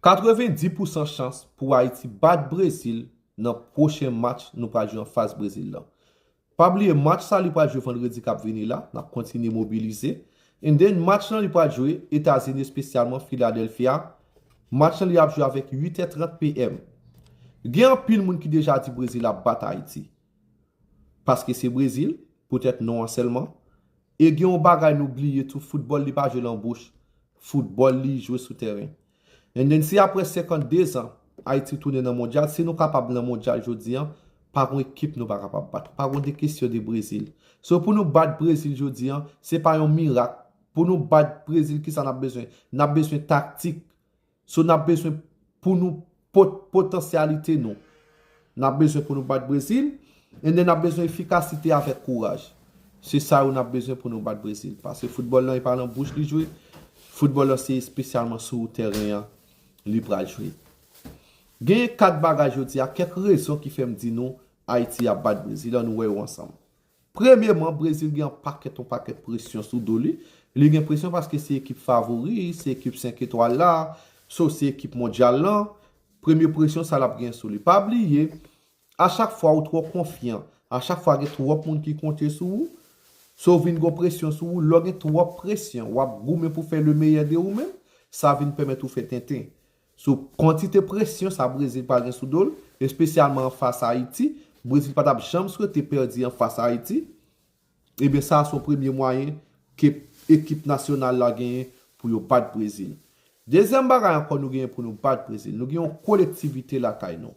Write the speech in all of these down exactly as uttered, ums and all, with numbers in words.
Katrevendis pousan chans pou Ayiti bat Brezil nan pwochen match nou pral jwe anfas Brezil lan. Pa bliye match sa li pral jwe vandredi k ap vini la, n ap kontinye mobilize. And then match lan li pral jwe Etazini, espesyalman Philadelphia. Match lan li ap jwe avèk uit è trant P M. Gen anpil moun ki deja di Brezil ap bat Ayiti. Paske se Brezil, poutèt non an sèlman. E gen yon bagay nou bliye tou, foutbòl li pa jwe lan bouch. Foutbòl li jwe sou tèren. And then si apre senkannde zan, Ayiti tounen nan mondyal, si nou kapab nan mondyal jodi an, pa gon ekip nou pa kapab bat. Pa gon de kesyon de Brezil. So pou nou bat Brezil jodi an, se pa yon mirak. Pou nou bat Brezil, kisa n ap bezwen? N ap bezwen taktik. So n ap bezwen pou nou pot, potansyalite nou. N ap bezwen pou nou bat Brezil, and then n ap bezwen efikasite avèk kouraj. Se sa yo n ap bezwen pou nou bat Brezil. Paske foutbòl lan e pa lan bouch li jwe. Foutbòl lan se espesyalman sou tèren an li pral jwe. Genyen kat bagay jodi a, kèk rezon ki fè m di nou Ayiti ap bat Brezil, ann nou wè yo ansanm. Premyeman, Brezil gen yon pakèt, yon pakèt presyon sou do li. Li gen presyon paske se ekip favori, se ekip senk etwal la, so se ekip mondyal lan. Premye presyon sa l ap gen sou li. Pa bliye, a chak fwa ou twò konfyan, a chak fwa gen twòp moun ki konte sou ou, so vin gon presyon sou ou, lè w gen twòp presyon, w ap goumen pou fè le meilleur de ou menm, sa vin pèmèt ou fè tenten. So kantite presyon sa Brezil pral gen sou do l, espesyalman anfas Ayiti, Brezil pa t ap janm swete pèdi anfas Ayiti. Ebyen sa a se yon premye mwayen ke ekip nasyonal la genyen pou yo bat Brezil. Dezyèm bagay ankò nou genyen pou nou bat Brezil, nou gen yon kolektivite lakay nou.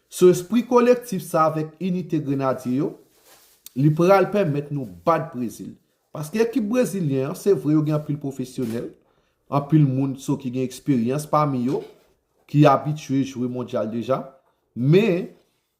So espri kolektif sa avèk inite grenadye yo, li pral pèmèt nou bat Brezil. Paske ekip brezilyen an, se vre yo gen anpil pwofesyonèl, anpil moun so ki gen eksperyans pami yo, ki abitye jwe mondyal deja, men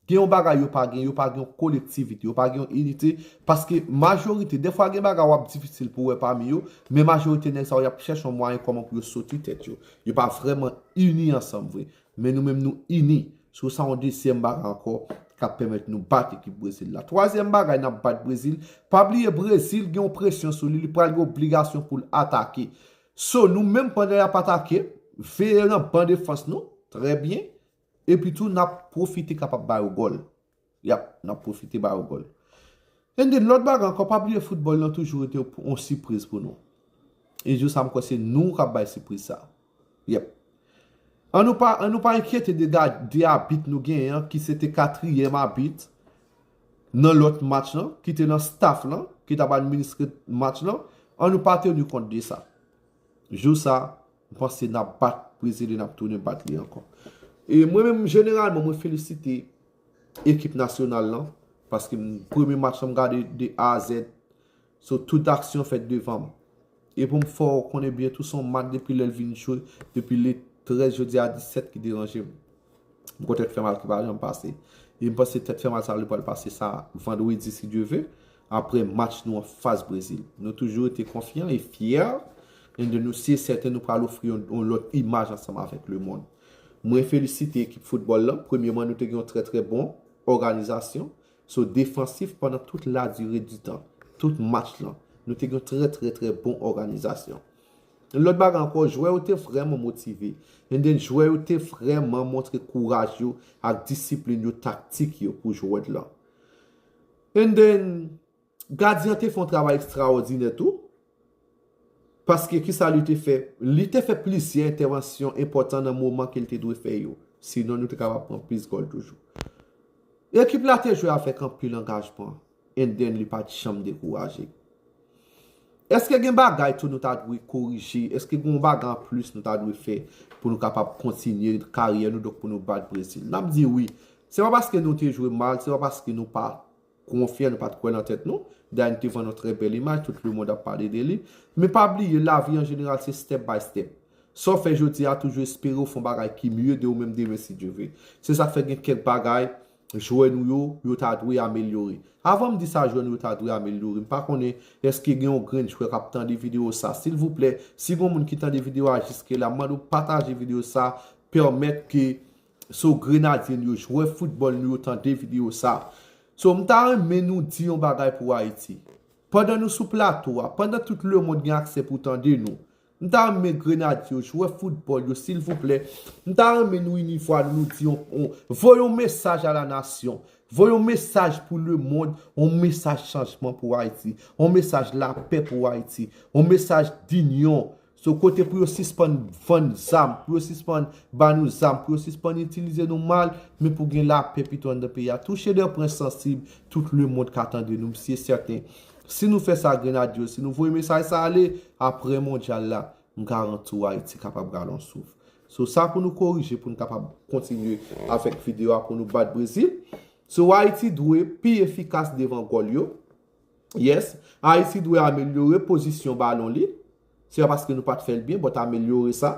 gen yon bagay yo pa gen, yo pa gen yon kolektivite, yo pa gen yon inite, paske majorite, dèfwa gen bagay w ap difisil pou wè pami yo, men majorite nèg sa yo y ap chèche yon mwayen kòman pou yo soti tèt yo. Yo pa vrèman ini ansanm vre. Men nou menm nou ini. So sa yon dezyèm bagay ankò k ap pèmèt nou bat ekip Brezil la. Twazyèm bagay n ap bat Brezil, pa bliye Brezil gen yon presyon sou li, li pral gen obligasyon pou l atake. So nou menm pandan y ap atake, veye nan ban defans nou, trè byen, epi tou n ap pwofite kapab ba yo gòl. Yap, n ap pwofite ba yo gòl. And then lòt bagay ankò, pa bliye foutbòl lan toujou rete yon sipriz pou nou. E jou sa m kwè se nou k ap bay sipriz sa. Yep. An nou pa, an nou pa enkyete de, de abit nou genyen an, ki se te katriyèm abit nan lòt match lan, ki te nan staff lan, ki t ap administre match lan. An nou pa teni kont de sa. Jou sa, m panse n ap bat Brezil e n ap tounen bat li ankò. E mwen menm, jeneralman, mwen felisite ekip nasyonal lan, paske m, premye match lan m gade de A a Z. So tout aksyon fèt devan m. E pou m fè w konnen byen tou, se yon match depi lè l vin jwe, depi le trèz jodi a disèt ki deranje m. M gon tèt fè mal ki pa janm pase. E m panse tèt fè mal sa li pral pase sa vandredi si Dye ve, apre match nou anfas Brezil. Nou toujou rete konfyan e fyè, e de nou si e sèten nou pral ofri yon, yon lòt imaj ansanm avèk lemonn. Mwen felisite ekip foutbòl lan. Premyeman, nou te gen yon trè trè bon òganizasyon. So defansif pandan tout la dire di tan, tout match lan, nou te gen yon trè trè trè bon òganizasyon. Lòt bagay ankò, jwè yo te vrèman motive. And then jwè yo te vrèman montre kouraj yo ak disiplin yo, taktik yo pou jwèt lan. And then gadyen an te fè yon travay ekstraòdinè tou. Paske kisa li te fè? Li te fè plizyè entèvansyon enpòtan nan moman ke l te dwe fè yo. Sinon, nou te kapab pran plis gòl toujou. Ekip la te jwe avèk anpil angajman. And then li pa t janm dekouraje. Èske gen bagay tou nou ta dwe korije? Èske gen yon bagay anplis nou ta dwe fè pou nou kapab kontinye karyè nou, donk pou nou bat Brezil? N ap di wi. Se pa paske nou te jwe mal, se pa paske nou pa konfyan, nou pa t kwè nan tèt nou. Dayè nou te vann yon trè bèl imaj, tout lemonn ap pale de li. Men pa bliye, lavi an jeneral se step by step. Sa w fè jodi a, toujou espere w fè yon bagay ki mye de ou menm demen si Dye ve. Se sa k fè gen kèk bagay jwè nou yo, yo ta dwe amelyore. Avan m di sa jwè nou yo ta dwe amelyore, m pa konnen èske gen yon grenn jwè k ap tande videyo sa. Silvouplè, si gen yon moun ki tande videyo a jiske la, m mande w pataje videyo sa, pèmèt ke so grenadye nou yo, jwè foutbòl nou yo tande videyo sa. So m ta renmen nou di yon bagay pou Ayiti. Pandan nou sou plato a, pandan tout lemonn gen aksè pou tande nou, M ta renmen Grenadye yo, jwè foutbòl yo, silvouplè. M ta renmen nou ini vwa nou, nou di yon, yon, voye yon mesaj a la nasyon. Voye yon mesaj pou lemonn, yon mesaj chanjman pou Ayiti, yon mesaj lapè pou Ayiti, yon mesaj dinyon. So, kote pou yo sispann vann zam, pou yo sispann ba nou zam, pou yo sispann itilize nou mal, men pou gen lapè pito anndan peyi a. Touche de pwen sansib, tout lemonn ka tande nou, m si e sèten. Si nou fè sa, Grenadye yo, si nou voye mesaj sa ale, apre mondyal la, m garanti w Ayiti kapab rale yon souf. So, sa pou nou korije, pou nou kapab kontinye avèk videyo a, pou nou bat Brezil. So, Ayiti dwe pi efikas devan gòl yo. Yes, Ayiti dwe amelyore pozisyon balon li. Se pa paske nou pa t fè l byen, but amelyore sa.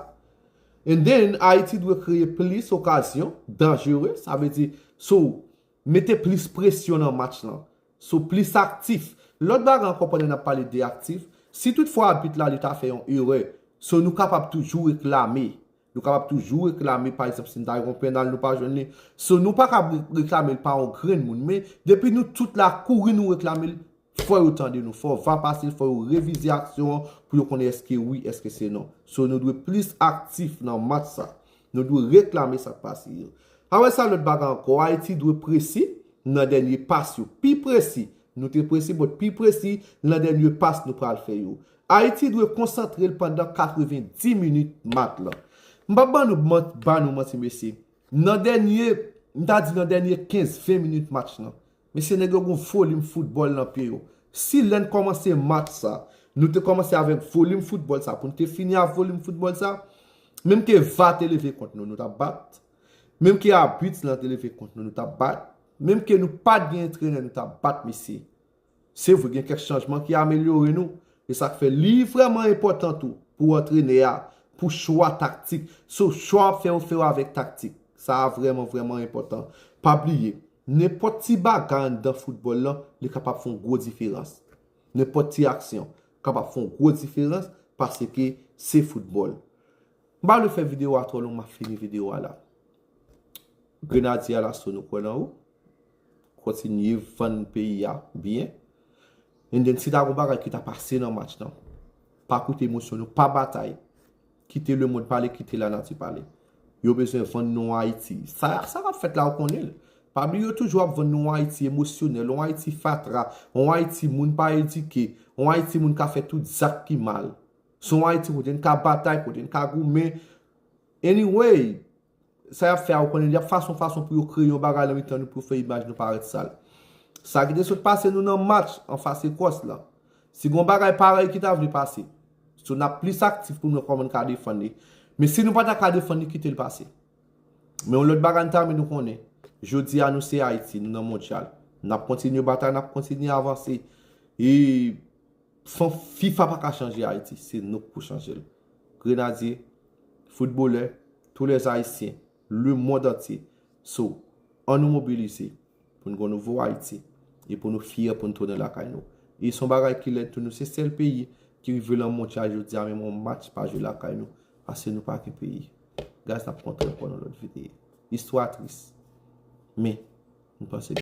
And then, Ayiti dwe kreye plis okazyon danjere. Sa vle di, so, mete plis presyon nan match lan. So, plis aktif. Lòt bagay ankò, pandan n ap pale de aktif, si toutfwa abit la li ta fè yon erè, so, nou kapab toujou reklame. Nou kapab toujou reklame, pa egzanp, si n ta gen yon pennal, nou pa jwenn li. So, nou pa kab re-, reklame l pa yon grenn moun. Men, depi nou tout la kouri, nou reklame l, fò yo tande nou. Fò va pase l, fò yo revize aksyon an pou yo konnen èske wi, èske se non. So, nou dwe plis aktif nan match sa. Nou dwe reklame sa k pase yo. Apre sa, lòt bagay ankò, Ayiti dwe presi nan dènye pas yo. Pi presi. Nou te presi, but pi presi nan dènye pas nou pral fè yo. Ayiti dwe konsantre l pandan katrevenndis minit match lan. M p ap ban nou, ban nou manti, mesye. Nan dènye, m ta di nan dènye kenz, ven minit match lan, mesye, nèg yo gon volim foutbòl nan pye yo. Si lè n kòmanse match sa, nou te kòmanse avèk volim foutbòl sa, pou n te fini ak volim foutbòl sa, menm ke va te leve kont nou, nou t ap bat. Menm ke abit lan te leve kont nou, nou t ap bat. Menm ke nou pa t gen entrenè, nou t ap bat, mesye. Se vre, gen kèk chanjman ki amelyore nou. E sa k fè li vrèman enpòtan tou pou antrenè a, pou chwa taktik. So, chwa w ap fè, ou fè yo avèk taktik. Sa a vrèman, vrèman enpòtan. Pa bliye, nenpòt ti bagay anndan foutbòl lan, li kapab fè yon gwo diferans. Nenpòt ti aksyon kapab fè yon gwo diferans paske se foutbòl. M pa vle fè videyo a twò long, m ap fini videyo a la. Grenadye a, Lasso, nou kwè nan ou. Kontinye vann peyi a byen. And then, si ta gon bagay ki ta pase nan match lan, pa koute emosyon nou, pa batay. Kite lemonn pale, kite lanati pale. Yo bezwen vann nou Ayiti. Sa, sa k ap fèt la, ou konnen l. Pa bliye, yo toujou ap vann nou Ayiti emosyonèl, yon Ayiti fatra, yon Ayiti moun pa edike, yon Ayiti moun ka fè tout zak ki mal. Se yon Ayiti kote n ka batay, kote n ka goumen. Anyway, sa y ap fè a, ou konnen, y ap fason fason pou yo kreye yon bagay nan mitan nou pou yo fè imaj nou parèt sal. Sa ki te sot pase nou nan match anfas Ekòs lan, si gon bagay parèy ki ta vle pase, so n ap plis aktif pou nou wè kòman n ka defann li. Men si nou pa ta ka defann li, kite l pase. Men yon lòt bagay n ta renmen nou konnen, jodi a nou se Ayiti, nou nan mondyal. N ap kontinye batay, n ap kontinye avanse. E Fan-, FIFA pa ka chanje Ayiti, se nou k pou chanje l. Grenadye, foutbolè, tous les Haïtiens, lemonn antye. So, ann nou mobilize pou n gen yon nouvo Ayiti e pou nou fyè pou n tounen lakay nou. E se yon bagay ki lèd tou, nou se sèl peyi ki rive nan mondyal jodi a, menm yon match pa jwe lakay nou, paske nou pa gen peyi. Guys, n ap kontre ankò nan lòt videyo. Istwa tris. Men, m panse